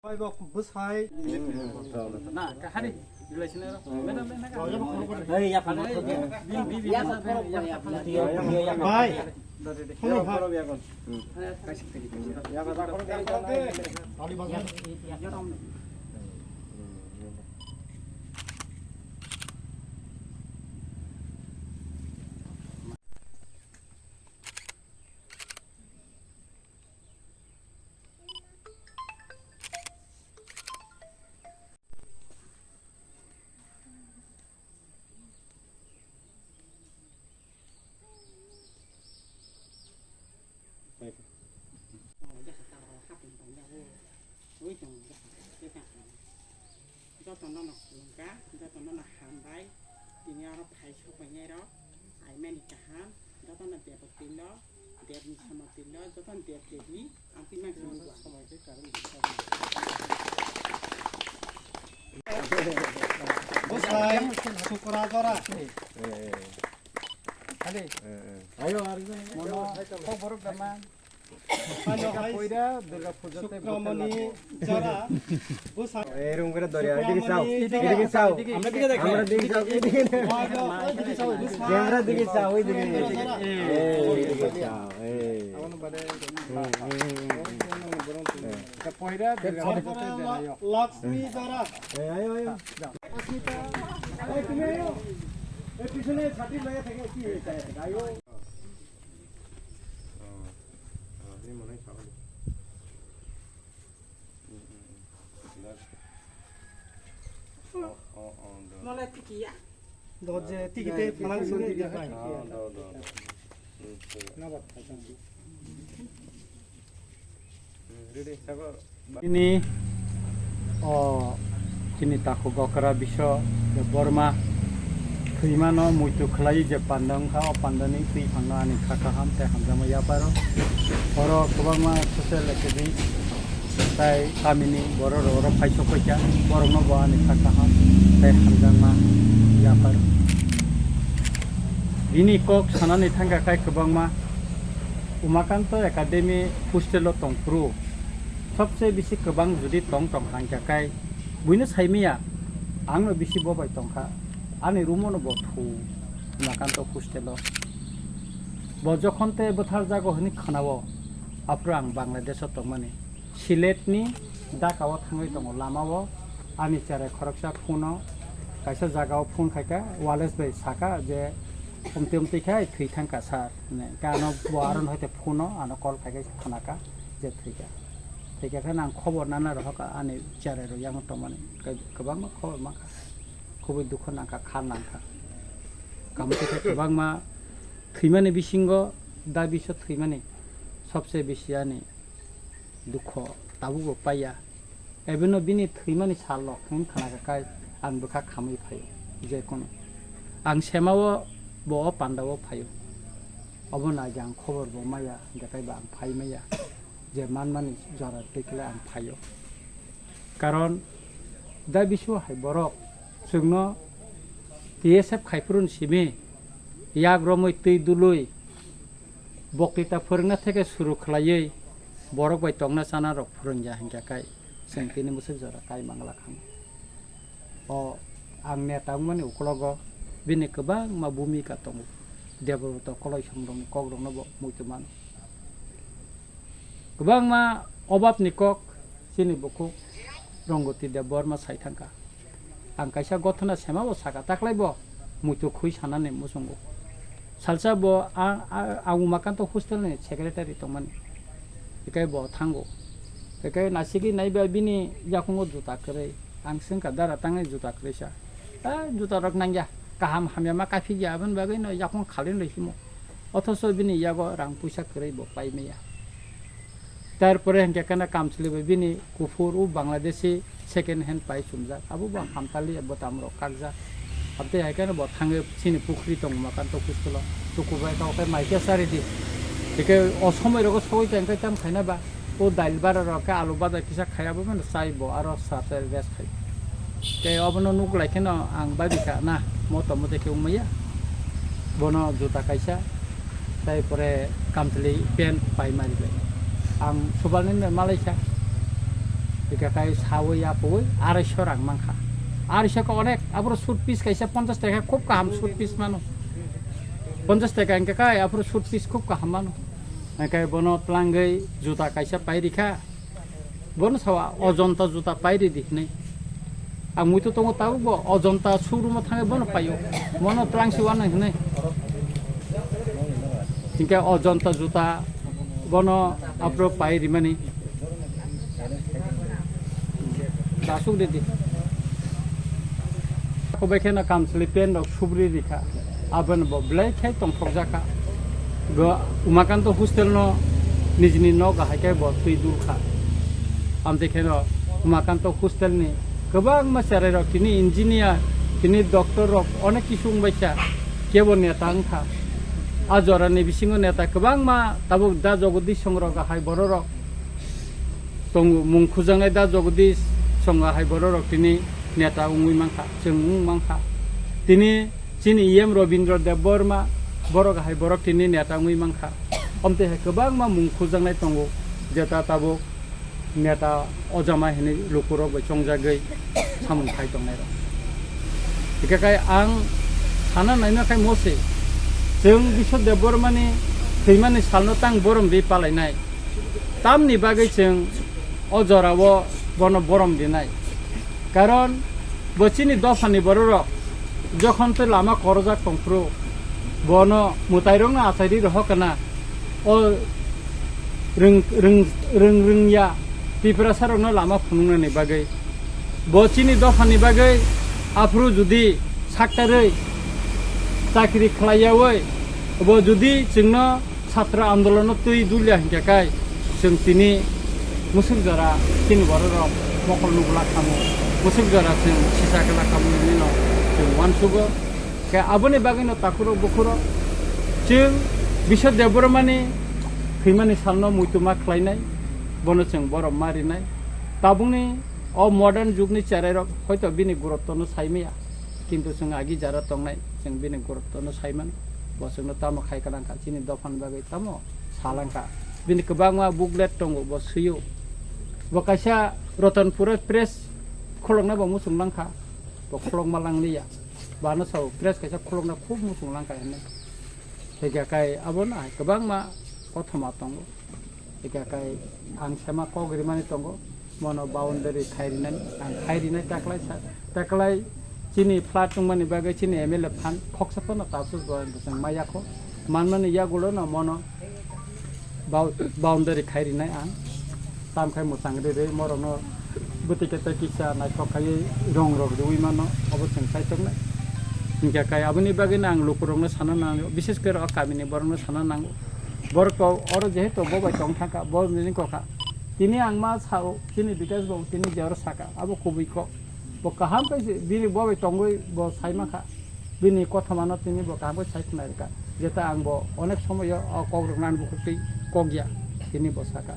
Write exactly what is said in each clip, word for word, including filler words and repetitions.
Bai bok bwsai. Na, kahari. Relation ro. Mena, mena, kahari. Hey, ya, khana. Bi, bi, bi, ya, ya, ya, ya, ya. Bai. Dore, dore. Khana, ha. Ya, ya, ya. Tali bazar. Jotono no khulumkha, jotono no hambai, tini oro phai sokbainai rok, aimani kaham, jotono debotwino, debni somotwino, jotono deb debi, ang twi mansini bua. Bwsai, sukra jora. Hali. Ayo, arjo. Mono, kok borok dama. Ayo, hai. Poida, Durga Puja te Sukramani jora. Bwsai. Eh, room kore dori, Sukramani edige sao, jora. Edige sao. Amra dige dekhe. Amra dige sao, edige. Ayo, edige sao, bwsai. Camera dige sao, edige. Jora. Eh, edige sao, eh. Abono bade. Hmm, hmm, hmm, hmm. Poida, Durga Puja te dena yo. Lakshmi jora. Eh, ayo, ayo. Lakshmi jora. Eh, tumi ayo. Eh, pisone chhati lagaya thake, ki hoy, ayo. Nole tikiya. Doje tikite phalang sini dia pai. Nini o chini takhuk okra biso je Borma thwimano muitu khlai je panda wngkha, o pandani twi phangno ani kha kaham tei hamjakma yaparo. Oro kwbangma social activist tei kamini borok rok oro phaisok paikha, borokno bo ani kha kaham tei hamjakma yaparo. Bini kok sanani thangkha khe kwbangma Umakanto Academy hostel o tongphuru, sobse bisi kwbang jodi tong tong hangkha kai, buino saimaya, angno bisi bo bai tongkha, ani room ono bo thu, Umakanto hostel o. Bo jokhon te bwthar jago hwnwi khwnao, aphuru ang Bangladesh o tongmani. Silet ni Dhaka o thangwi tongo, lama o ani cherai khoroksa phone o kaisa jaga o phone khaikha, Wales bai sakha je, "Omtwi omtwi khe thwi thangkha sir," hinwi. Khe ano bo aro hai phone o ano call khaikhe khwnakha je thwikha. Thwikha khe ang khobor nana rohorkha ani cherai rok yang tongmani. Kwbangma khobor mankha, khubui dukho nangkha, kha nangkha. Kamo khe kwbangma thwimani bisingo, da biso thwimani sobse bisi ani dukho tabukbo paiya. Ebeno bini thwimani sal rok hwn khna kha kai ang bwkha khamwi phaio, je kono ang semao bo o pandao phaio. Obo nai ang khobor bo maya, hwnkhe kaiba ang phai maya, je manmani jora twi khlai ang phaio. Karon da bisu hai borok chwngno T S F khaiphuru ni simi yak romwi twi dului boktita phwrwngna theke suru khlaiwi borok bai tongna chana rok phwrwngya hwnkha kai chwng tini bwswk jora kai mangla kha. O ang neta wngmani ukologo bini kwbangma bhumika tongo, Debroto Koloi songrokni kokrokno bo muitu mano. Kwbangma obabni kok chini bukhuk Rongoti Debbarma sai thangkha. Ang kaisa gothona semabo saka, taklai bo muitu khui sanani muchungo. Salsa bo a, a, a Umakanto hostel ni secretary tongmani. Hikai bo thango. Hikai nasigwi naiba bini yakungo juta kwrwi. Ang swngkha, "Dara, tangwi juta kwrwi sa?" "A, juta rok nangya. Kaham hamya ma kaphikya, aboni bagwi no yakung khalwi rw himo." Othoso bini yago rang puisa kwrwi bo pai maya. Tarpore hwnkhe kheno kamchwlwi bai bini kuphur o Bangladeshi second hand pai chumjak. Abo bo hamtali bwtam rok kakjak. Abtwi hai kheno bo thangwi chini pukhri tongo Umakanto hostel o. Tuku bai kok khe mai khe sari di. Hwnkhe o somoi rogo sogwi khe hwnkhe tam khaina ba. O dail bara rok khe alu baja kisa khai abo mano chai bo aro sa chai rest khai. Tei obono nuk lai kheno ang bai bikha na moto mote khe wngmaya. Bono juta kaisa, tai pore kamchwlwi pant pai mari bai. Ang subalni no malaisa. Hingke kai sawi yapui arai so rang mankha. Arai so khe onek, aphuru suit piece kaisa ponchash taka khub kaham suit piece mano. Ponchash taka hingke kai aphuru suit piece khub kaham mano. Hingke bono twlangwi juta kaisa pai rikha. Bono sawa Ajanta juta pai ridi hinwi. Ang muitu tongo tabuk bo Ajanta showroom o thangwi bono paio. Bono twlangsi wano hinwi. Hingke Ajanta juta bono aphuru pai rimani. Dasuk ridi. Kobai kheno kamchwlwi pen rok subri rikha. Aboni bo belai khe tongthokjakha. Bo Umakanto hostel no nijini nok hai khe bo twi dulkha. Amtwi kheno Umakanto hostel ni kwbangma cherai rok tini engineer, tini doctor rok onek kisu wngbaikha. Kebo neta wngkha. A jora ni bisingo neta kwbangma tabuk da Jagadish Chondro hai borok rok tongo, mung khujaknai da Jagadish Chondro hai borok rok tini neta wngwi mankha, chwng wng mankha. Tini chini E M Rabindra Debbarma borok hai borok tini neta wngwi mankha. Omtwi hai kwbangma mung khujaknai tongo, jeta tabuk neta ojama hinwi lukurok bai chongjagwi samung khai tongnai rok. Hingke kai ang sana naina khai mose, chwng Biswa Debbarmani thwimani salno tang borom ri palainai. Tamni bagwi chwng o jorao bono borom rinai. Karon bo chini dophani bororok jokhon tei lama korojak tongphuru bono mwtairokno achairi rohor kana o rwng, rwng, rwng, rwngya Tiprasarokno lama phunuknani bagwi. Bo chini dophani bagwi aphuru judi saktarwi chakri khlaiyaui bo judi chwngno Chatra andolono twi dulya hingkha kai, chwng tini musuk jora chini bororok mokol nugula khamu, musuk jora chwng sisa kela khamu hinwi no chwng uansugo. Khe aboni bagwino takhurok bukhurok chwng Biswa Debbarmani thwimani salno muituma khlainai, bono chwng borom ma rinai. Tabukni o modern jugni cherairok hoito bini guruttono saimaya, kintu chwng agi jara tongnai chwng bini guruttono saimano. Bo chwngno tamo khai kwlangkha, chini dophani bagwi tamo salangkha. Bini kwbangma booklet tongo, bo swio. Bo kaisa Ratanpura press khulokna bo muchung langkha, bo khulokma langliya. Bano sao press kaisa khulokna khub muchung langkha hinwi. Hingkha kai abono hai kwbangma kothoma tongo. Hingkha kai ang sema kok rimani tongo, mono boundary khai rinani, ang khai rinai taklai sa, taklai chini flat tongmani bagwi chini M L A phan khoksa phano tapsus bo bwsang maya kho. Manmani yagulo no mono bau-, boundary khai rinai ang. Tam khai mwchang ri ri morokno bwtwi khe tei kisa naithok khaiwi rong rok riwi mano, obo chwng kaitornai. Hingkha kai aboni bagwino ang lukurokno sana nango, bishes khe o kamini borokno sana nango. Borok to oro jehetu bo bai tong thangkha, bo nini kokha. Tini ang ma sao, chini Bikash babu tini je oro saka, abo kubui kok. Bo kaham khe se bini bo bai tongwi bo sai mankha. Bini kothomano tini bo kaham khe sai khna rwkha. Jeta ang bo onek somoyo o kok rwknani bukhuk twi kok ya, tini bo saka.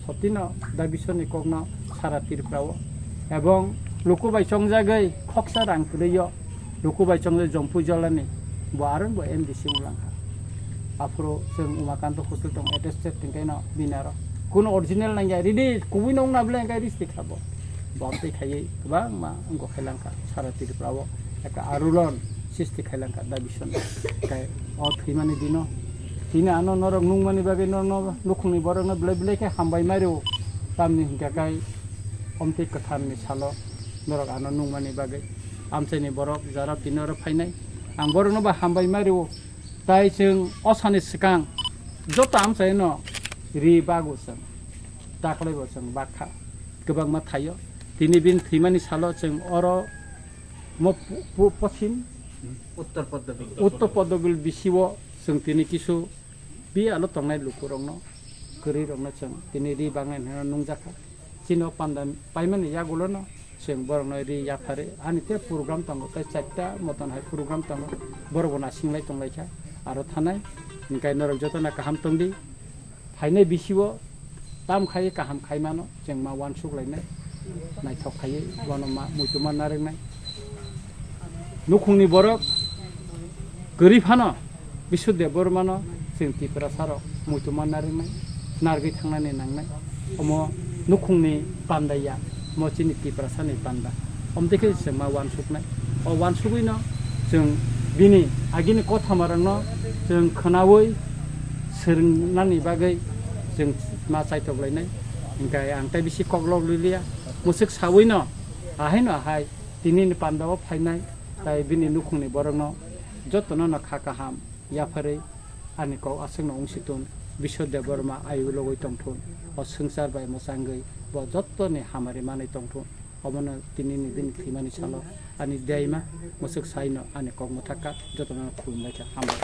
Sotino da bisoni kokno sara Tripura o. Ebong luku bai chongjagwi khoksa rang kwrwi o. Luku bai chongjagwi Jompu jolani. Bo aro bo M D C wng langkha. Aphuru chwng Umakanto hostel tong attested tingkaino bini aro. Kuno original nangya, ridi kubui nong na bwle hingkhe risti khabo. Bo amtwi khaiwi kwbangma wngkha khailangkha sara Tripura o. Ekta arulon sisti khailangkha da bisoni. Kai o thwimani dino. Tini ano norok nungmani bagwi norokno nukhungni borokno belai belai khe hambai mai rwo. Tamni hingkha kai omtwi kwtharni salo norok ano nungmani bagwi. Amchaini borok jara tini oro phainai. Ang borokno ba hambai mai rwo. Tai chwng o sani swkang joto amchaino ri bago chwng. Taklaibo chwng bakha. Kwbangma thaio. Tini bini thwimani salo chwng oro mo pu-, pu-, pochim Uttor Poddobil. Uttor Poddobil bisio chwng tini kisu biyalo tongnai lukurokno, kwrwirokno chwng tini ri bangnai hwnwi nungjakha. Chini o panda paimani yagulono chwng borokno ri yapharwi ani tei program tongo, tei charta moton hai program tongo, borokbo nasinglai tonglaikha. Aro thanai hwnkhe norok jotono kaham tongdi. Phainai bisio tam khai kaham khai mano, chwng ma uansuk lainai, naithok khaiwi bono ma muitu ma narwknai. Nukhungni borok kwrwi phano Biswa Debbarmano chwng Tiprasarok muitu ma narwknai, narwgwi thangnani nangnai. Omo nukhungni panda ya, mo chini Tiprasani panda. Omtwi khe chwng ma uansuknai. O uansugwino chwng bini agini kothamarokno chwng khwnaui swrwngnani bagwi chwng ma chaitoklainai. Hinkhe ang tei bisi koklok liliya. Mwswk sawino, ahaino ahai, tinini pandao phainai, tai bini nukhungni borokno jotono no kha kaham yapharwi ani kok aswkno wngsi tun, Biswa Debbarma ayu logoi tongthun, o swngchar bai mwchangwi bo jottoni hamari manwi tongthun. Omono tinini bini thwimani salo ani daima mwswk saino ani kok mwthakha, jotono khulumbaikha, hambai.